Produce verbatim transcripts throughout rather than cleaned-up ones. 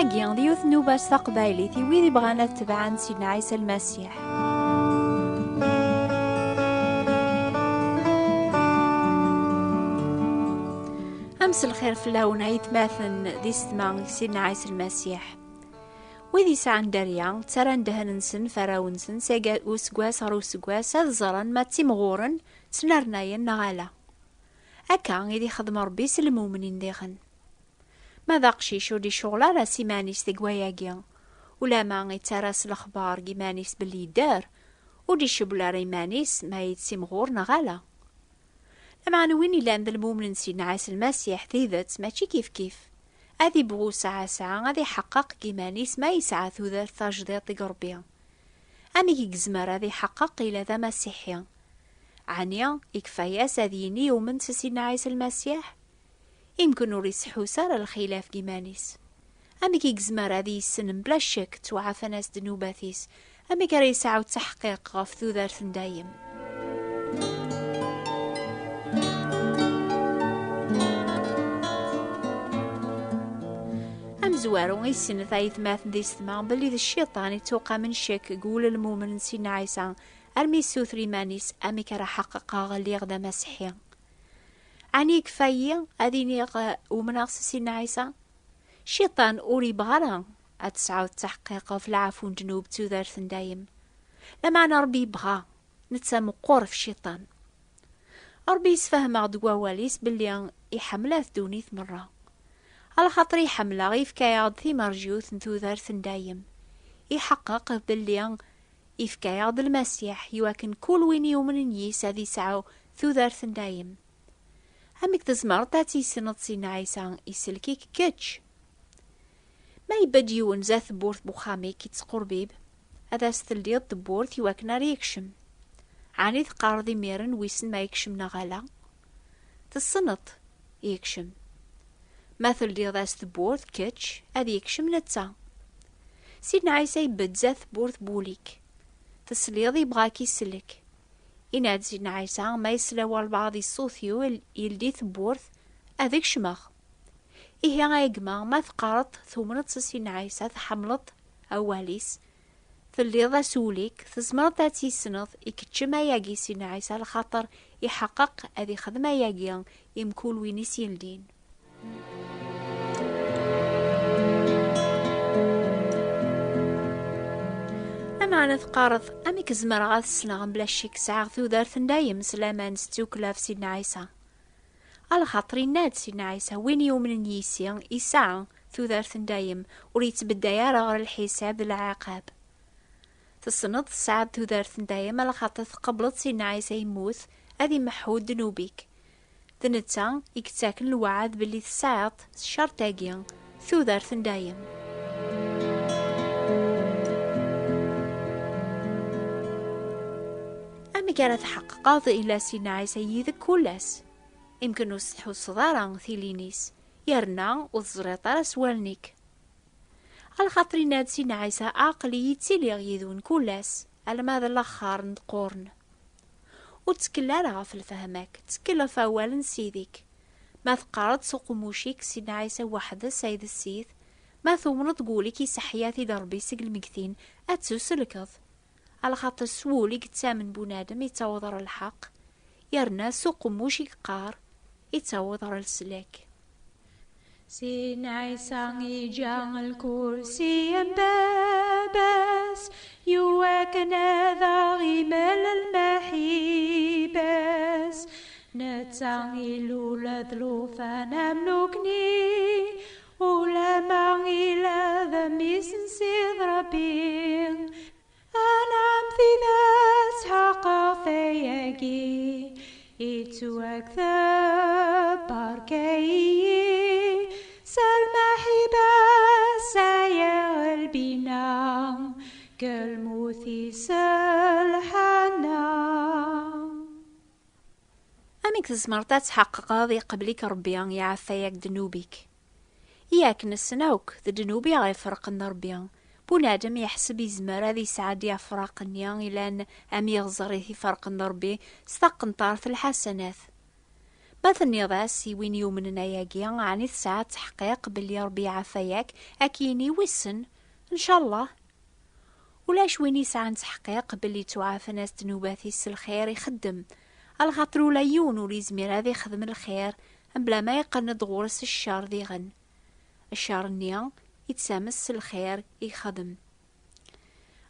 Agi d yiwet n nnuba s taqbaylit i wid ibɣan ad tebɛen Sidna Ɛisa Lmasiḥ. Am s lxir fell-awen, ay atmaten d isetma n Sidna Ɛisa Lmasiḥ. Wid yesɛan dderya, ttarran ddehn-nsen f arraw-nsen seg useggas ɣer useggas, ad ẓren ma ttimɣuren, ttnernayen neɣ ala. Akka i d-ixdem Ṛebbi s lmumnin diɣen. Ma d aqcic ur d-icuɣel ara s iman-is deg wayagi, ulama ittarra s lexbar deg iman-is belli yedder, ur d-icewwel ara iman-is ma yettimɣur neɣ ala. Lameɛna win illan d lmumen n Sidna Ɛisa Lmasiḥ tidet mačči kifkif. Ad ibɣu saɛa saɛa ad iḥeqqeq deg iman-is ma yesɛa tudert tajdiṭ deg Ṛebbi. Amek i yezmer ad iḥeqqeq ila d amasiḥi? Ɛni ikfa-yas ad yini yumen s Sidna Ɛisa Lmasiḥ? Imken ur iseḥḥus ara lxilaf deg iman-is. Amek i yezmer ad yessen mebla ccek ttwaɛfan-as ddnubat-is? Amek ara yesɛu ttaḥqiq ɣef tudert n dayem? Amezwaru, issinnet aytmaten d isetma belli d cciṭan ittuqamen ccek deg wul n lmumen n Sidna Ɛisa, armi yessuter iman-is: "Amek ara ḥeqqeqeɣ lliɣ d amasiḥi? Ɛni yekfa-yi ad iniɣ, eh, umneɣ s Sidna Ɛisa?" Cciṭan ur yebɣi ara ad tesɛuḍ ttaḥqiq ɣef lɛafu n ddnub d tudert n dayem. Lameɛna Ṛebbi yebɣa, netta meqqer ɣef cciṭan. Ṛebbi yessefhem-aɣ-d deg wawal-is belli iḥemmel at ddunit merra. Alaxaṭer iḥemmel-aɣ, yefka-yaɣ-d timerjut n tudert n dayem. Iḥeqqeq belli yefka-yaɣ-d Lmasiḥ iwakken kul win yumnen yis ad yesɛu tudert n dayem. Amek tzemreḍ ad tissneḍ Sidna Ɛisa isellek-ik kečč? Ma yebba-d yiwen zdat tewwurt n uxxam-ik ittqerbib, ad as-teldiḍ tewwurt iwakken ara yekcem. Ɛni teqqareḍ imiren wissen ma yekcem neɣ ala? Tessneḍ yekcem. Ma teldiḍ-as tewwurt kečč, ad yekcem netta. Sidna Ɛisa yebba-d zdat tewwurt n wul-ik. Tesliḍ yebɣa-k isellek. Yenna-d Sidna Ɛisa: "Ma yesla walbeɛḍ i ṣṣut-iw, yeldi tewwurt, ad kecmeɣ." Ihi a gma, ma teqqareḍ tumneḍ s Sidna Ɛisa, tḥemmleḍ awal-is, telliḍ-as ul-ik, tzemreḍ ad tissneḍ ikeččem ayagi Sidna Ɛisa, lxaṭer iḥeqqeq ad ixdem ayagi i mkul win i s-yeldin. Lameɛna teqqareḍ: "Amek zemreɣ ad ssneɣ mebla ccek sɛiɣ tudert n dayem s laman s ttukkla ɣef Sidna Ɛisa?" Alaxaṭer yenna-d Sidna Ɛisa: "Win yumnen yis-i, yesɛa tudert n dayem, ur yettbedday ara ɣer lḥisab d lɛiqab." Tessneḍ tesɛiḍ tudert n dayem, alaxaṭer tqebleḍ Sidna Ɛisa yemmut ad imeḥḥu ddnub-ik. D netta i yettaken lweɛd belli tesɛiḍ s ccerṭ-agi tudert n dayem. Amek ara tḥeqqeqeḍ ila Sidna Ɛisa yid-k kul ass? Imken ur tettḥusseḍ ara tilin-is, yerna ur teẓriḍ ara s wallen-ik. Alaxaṭer yenna-d Sidna Ɛisa: "Aql-i yettiliɣ yid-wen kul ass, alamma d laxer n tqurn." Ur ttkel ara ɣef lfehma-k, ttkel ɣef awal n Ssid-ik. Ma teqqareḍ s uqemmuc-ik Sidna Ɛisa weḥd-s ay d Ssid, ma tumneḍ deg wul-ik iseḥḥi-t-id Ṛebbi seg lmegtin, ad tuselkeḍ. Alaxaṭer s wul i yettamen bunadem yettaweḍ ɣer lḥeqq, yerna s uqemmuc i yeqqar yettaweḍ ɣer leslak. Sidna Ɛisa iǧǧa lkursi n Baba-s, iwakken ad aɣ-imel lmaḥiba-s. Netta ilul d llufan am nukni, ulama ila d mmi-s n Ssid Ṛebbi. Anɛam tidet ḥeqqeɣ tayagi, ittwakteb barka-iyi, s lmaḥiba sayeɣ lbina, kelmut-is lḥanna. Amek tzemreḍ ad tḥeqqeqeḍ iqbel-ik Ṛebbi, iɛeffa-yak ddnub-ik? Yak nessen akk d ddnub i ɣ-iferqen d Ṛebbi. Bunadem yeḥseb yezmer ad yesɛeddi afraq-nni ilan am iɣzer i t-iferqen d Ṛebbi s taqenṭart n lḥasanat. Ma tenniḍ-as i win yumnen ayagi, ɛni tesɛa tteḥqiq belli Ṛebbi iɛafa-yak? Ad k-yini wissen, ncallah. Ulac win yesɛan tteḥqiq belli ttuɛafen-as ddnubat-is s lxir ixeddem, alaxaṭer ula yiwen ur yezmir ad ixdem lxir mebla ma yeqqen-d ɣur-s ccer diɣen. Ccer-nni yettames s lxir yexdem.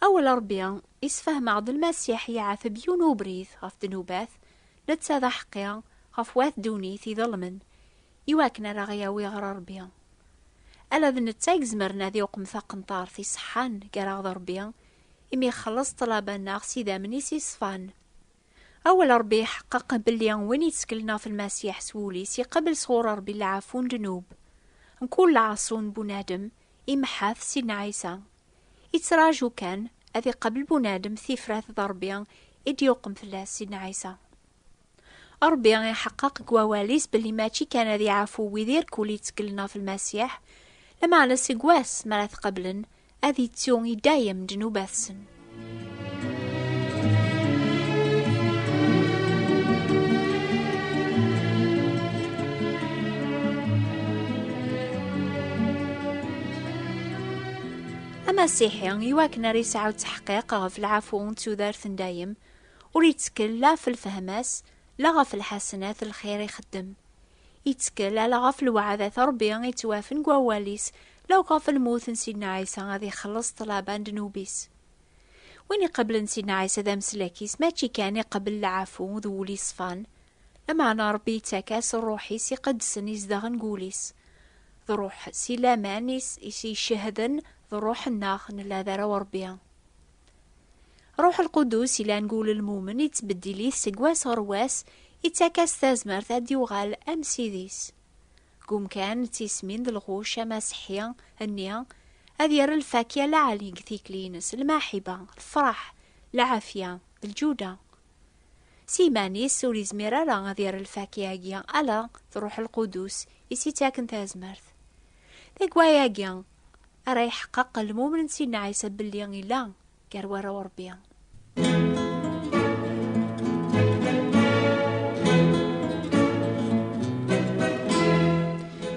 Awal Ṛebbi isfehmeɣ-d Lmasiḥ iɛateb yiwen ubrid ɣef ddnubat, netta d aḥeqqi ɣef wat ddunit iḍelmen, iwakken ara ɣ-yawi ɣer Ṛebbi. Ala d netta i izemren ad iqem taqenṭart iṣeḥḥan gar-aɣ d Ṛebbi, imi ixelleṣ ṭṭlaba-nneɣ s idammen-is iṣfan. Awal Ṛebbi iḥeqqeq belli win yetteklen ɣef Lmasiḥ s wul-is iqabel sɣur Ṛebbi lɛafu n ddnub. Mkul lɛaṣu n bunadem imeḥḥa-t Sidna Ɛisa. Ittraǧu kan ad iqabel bunadem tifrat d Ṛebbi i d-yuqem fell-as Sidna Ɛisa. Ṛebbi iḥeqqeq deg wawal-is belli mačči kan ad iɛafu wid irkul yetteklen ɣef Lmasiḥ, lameɛna seg wass mi ara t-qablen, ad ittu i dayem ddnubat-sen. Amasiḥi, iwakken ara yesɛu tteḥqiq ɣef lɛafu n tudert n dayem, ur yettkel la ɣef lfehma-s, la ɣef lḥasenat n lxir ixeddem. Yettkel ala ɣef lweɛdat n Ṛebbi yettwafen deg wawal-is, la akk ɣef lmut n Sidna Ɛisa ad ixelleṣ ṭṭlaba n ddnub-is. Win iqeblen Sidna Ɛisa d ameslak-is, mačči kan iqebel lɛafu d wul iṣfan, lameɛna Ṛebbi yettak-as Ṛṛuḥ-is iqedsen izedɣen deg wul-is. D Ṛṛuḥ si laman is, is icehden d Ṛṛuḥ-nneɣ nella d arraw n Ṛebbi. Ṛṛuḥ Lqudus ilan deg wul n lmumen, yettbeddil-it seg wass ɣer wass, yettak-as tazmert ad d-yuɣal am Ssid-is. Deg umkan d tismin d lɣuc amaseḥḥi-nni, ad yerr lfakya lɛali deg tikli-ines, lmaḥiba, lefraḥ, lɛafya, d lǧuda. S yiman-is ur yezmir ara ad yerr lfakya-agi, ala d Ṛṛuḥ Lqudus i s-ittaken tazmert. Deg wayagi ara iḥeqqeq lmumen n Sidna Ɛisa belli illa gar warraw n Ṛebbi.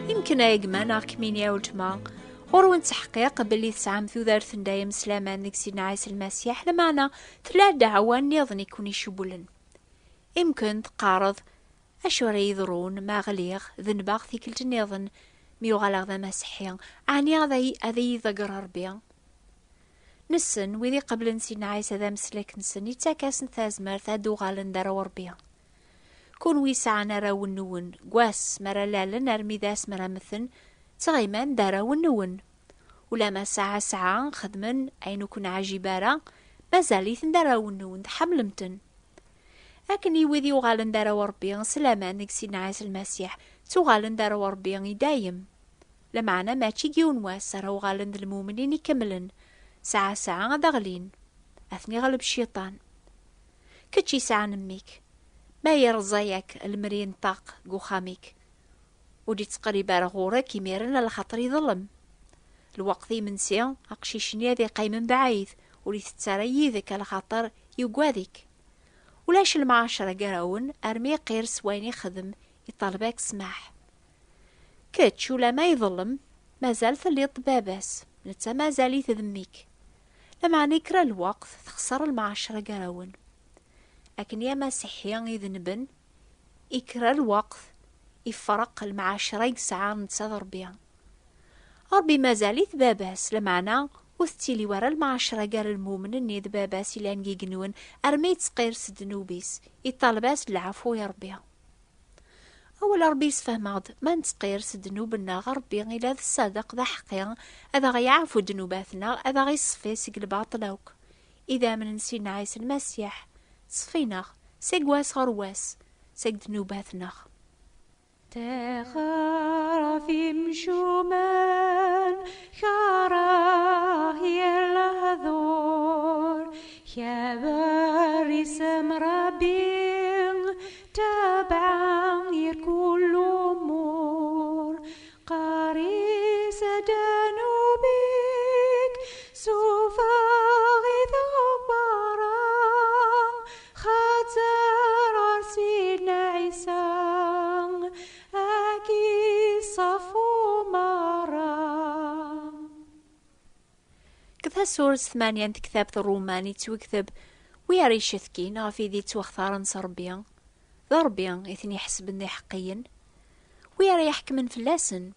Imken a gma neɣ kmini a weltma, ɣur-wen ttḥqiq belli tesɛam tudert n dayem s laman deg Sidna Ɛisa Lmasiḥ, lameɛna tella ddeɛwa nniḍen i ken-icewwlen. Imken teqqareḍ, acu ara yeḍrun ma ɣliɣ, denbeɣ tikkelt nniḍen, mi uɣaleɣ d amaseḥḥi, ɛni ad ay-, ad iyi-iḍegger Ṛebbi? Nessen, wid iqeblen Sidna Ɛisa d ameslak-nsen, yettak-asen tazmert ad d-uɣalen d arraw n Ṛebbi. Kunwi sɛan arraw-nwen, deg wass mi ara lalen armi d ass mi ara mmten, ttɣiman d arraw-nwen. Ulamma sɛa sɛa xedmen ayen ur ken-ɛjib ara, mazal-iten d arraw-nwen, tḥemmlem-ten. Akken i wid yuɣalen d arraw n Ṛebbi s laman deg Sidna Ɛisa Lmasiḥ, ttuɣalen d arraw n Ṛebbi i dayem. Lameɛna mačči deg yiwen wass ara uɣalen d lmumnin ikemlen, saɛa saɛa ad aɣlin, ad ten-iɣleb cciṭan. Kečč yesɛan mmi-k, ma yerẓa-yak lemri n ṭṭaq deg uxxam-ik, ur d-ittqerrib ara ɣur-k imiren, alaxaṭer iḍellem. Lweqt imensi, aqcic-nni ad iqqim mebɛid, ur itett ara yid-k, alaxaṭer yugad-ik. Ulac lemɛacra gar-awen armi iqir s wayen ixdem, iṭaleb-ak ssmaḥ. Kečč, ulamma iḍellem, mazal telliḍ d baba-s, netta mazal-it d mmi-k. Lameɛna ikra lweqt texṣer lemɛacra gar-awen. Akken i amasiḥi idenben, ikra lweqt ifreq lemɛacra i yesɛa netta d Ṛebbi. Ṛebbi mazal-it baba-s, lameɛna ur tettili wara lemɛacra gar lmumen-nni d baba-s ilan deg igenwen, armi yettqir s ddnub-is, iṭaleb-as-d lɛafu i Ṛebbi. Awal Ṛebbi yessefhem-aɣ-d, ma nettqir s ddnub-nneɣ, Ṛebbi ila d ṣṣadeq d aḥeqqi, ad aɣ-yeɛfu ddnubat-nneɣ, ad aɣ-iṣeffi seg lbaṭel akk. Idammen n Sidna Ɛisa Lmasiḥ ttṣeffin-aɣ seg wass ɣer wass seg ddnubat-nneɣ. Ṭixer ɣef imcumen, keṛh yir lehdur, kaber isem Ṛebbi, ttabeɛ yir kull umur. Qerris ddnub-ik, sufeɣ-it akk berra, xaṭer ɣer Sidna Ɛisa. Asur s tmanya n tektabt n Ṛuman yettwekteb: wi ara icetkin ɣef yid yettwaxtaren s Ṛebbi, d Ṛebbi i ten-iḥesben d iḥeqqiyen. Wi ara iḥekmen fell-asen,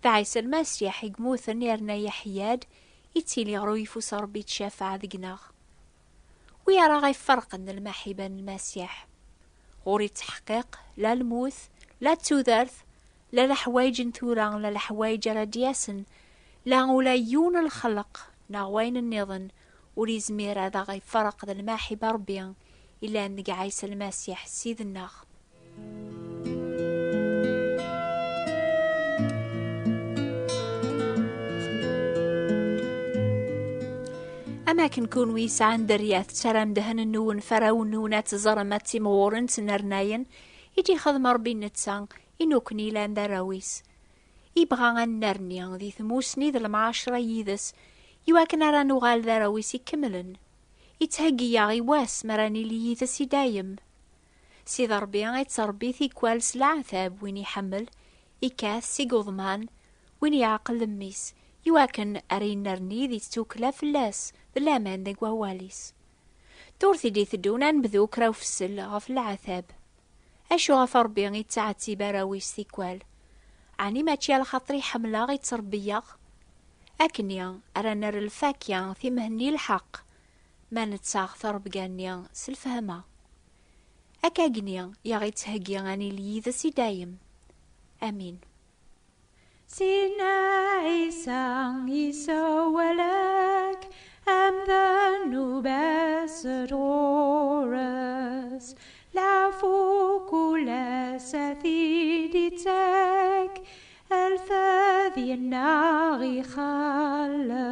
d Ɛisa Lmasiḥ i yemmuten yerna yeḥya-d, yettili ɣer uyeffus n Ṛebbi yettcafeɛ deg-neɣ. Wi ara ɣ-iferqen d lmaḥiba n Lmasiḥ? Ɣur itteḥqiq la lmut, la d tudert, la leḥwayeǧ n tura, la leḥwayeǧ ara d-yasen, la ula yiwen n lxelq neɣ wayen nniḍen ur izmir ad aɣ-iferq d lmaḥiba Ṛebbi illan deg Ɛisa Lmasiḥ Ssid-nneɣ. Am akken kunwi yesɛan dderya tettarram ddehn-nwen f arraw-nwen ad tt-ẓrem ad ttimɣuren ttennernayen, i d-ixdem Ṛebbi netta i nukni yellan d arraw-is. Ibɣa ad nnerni di tmusni d lemɛacra yid-s, iwakken ara nuɣal d arraw-is ikemlen. Ittheggi-yaɣ i wass mi ara nili yid-s i dayem. Sidi Ṛebbi ittṛebbi tikwal s leɛtab win iḥemmel, ikkat seg uḍman win yeɛqel mmi-s, iwakken ara yennerni di ttukla fell-as d laman deg wawal-is. Tura i d-iteddun ad nebdu kra ufessel ɣef leɛtab. Acu ɣef Ṛebbi i yettɛettib arraw-is tikwal? Ɛni mačči ala xaṭer iḥemmel-aɣ i yettṛebbi-yaɣ? Akkenni ara nerr lfakya timhenni lḥeqq ma nettaɣ taṛebga-nni s lfehma. Akkagni i aɣ-ittheggi ad nili yid-s i dayem. Amin. Sidna Ɛisa isawal-ak amdan n ubased ɣur-s, leɛfu kul ass a t-id-ittak, alfad yennaɣ ixallet.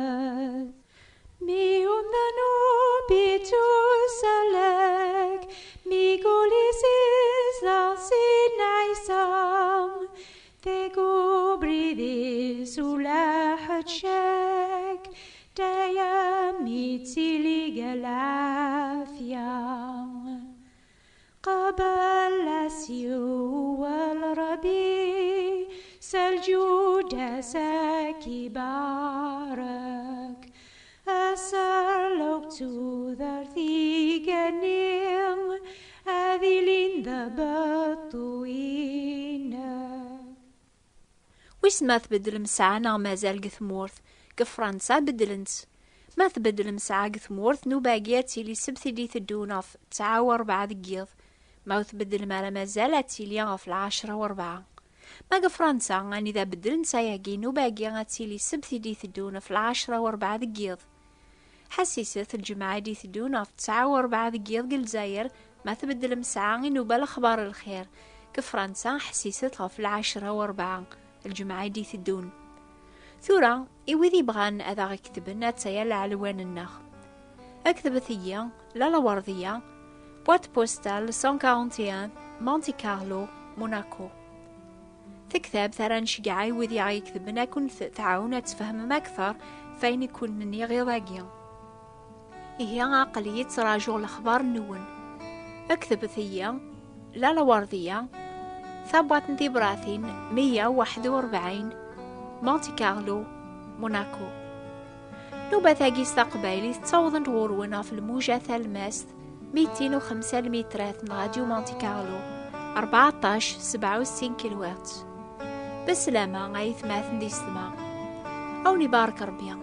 Mi umdan ubitus alak, mi gul-is izdeɣ Sidna Ɛisa, deg ubrid-is ula ḥedd ccak, dayem ittili g lɛafya. Qbel asiwel Ṛebbi, s lǧud-as ad k-ibarek. Aserlaw d tudert igenni, ad ilin d beṭṭu-inek. Wissen ma tbeddlem ssaɛa neɣ mazal deg tmurt? Deg Fransa beddlen-tt. Ma tbeddlem ssaɛa deg tmurt, nnuba-agi ad tili ssebt i d-iteddun ɣef ttɛa u rebɛa deg yiḍ. Ma ur tbeddlem ara mazal, ad tili ɣef lɛecra u rebɛa. Ma deg Fransa, anida beddlen ssaya-agi, nnuba-agi ad tili ssebt i d-iteddun ɣef lɛecra u rebɛa deg yiḍ. Ḥessiset, lǧemɛa i d-iteddun ɣef ttɛa u rebɛa deg yiḍ deg Lezzayer, ma tbeddlem ssaɛa i nnuba Lexbar n Lxir. Deg Fransa, ḥessiset ɣef lɛecra u rebɛa, lǧemɛa i d-iteddun. Tura, i wid yebɣan ad aɣ-ketben, attaya lɛelwan-nneɣ. Ketbet-iyi, La Lawerdiya, boîte postale cent quarante et un, Monte Carlo, Monaco. Taktabt ara nceggeɛ i wid i aɣ-iketben ad ken-tɛawen ad tfehmem akteṛ f wayen i ken-nniɣ iḍ-agi. Ihi, aql-iyi ttṛajuɣ lexbar-nwen. Ketbet-iyi, La Lawerdiya, tabwaṭ n tibratin meyya u waḥed u rebɛin, Monte Carlo, Monaco. Nnubat-agi s taqbaylit ttawḍent ɣur-wen ɣef lmuja talmast mitin u xemsa lmitrat n Radio Monte Carlo, rbeɛṭac sebɛa u settin kilohertz. Beslama ay atmaten d yessetma. A wen-ibarek Ṛebbi.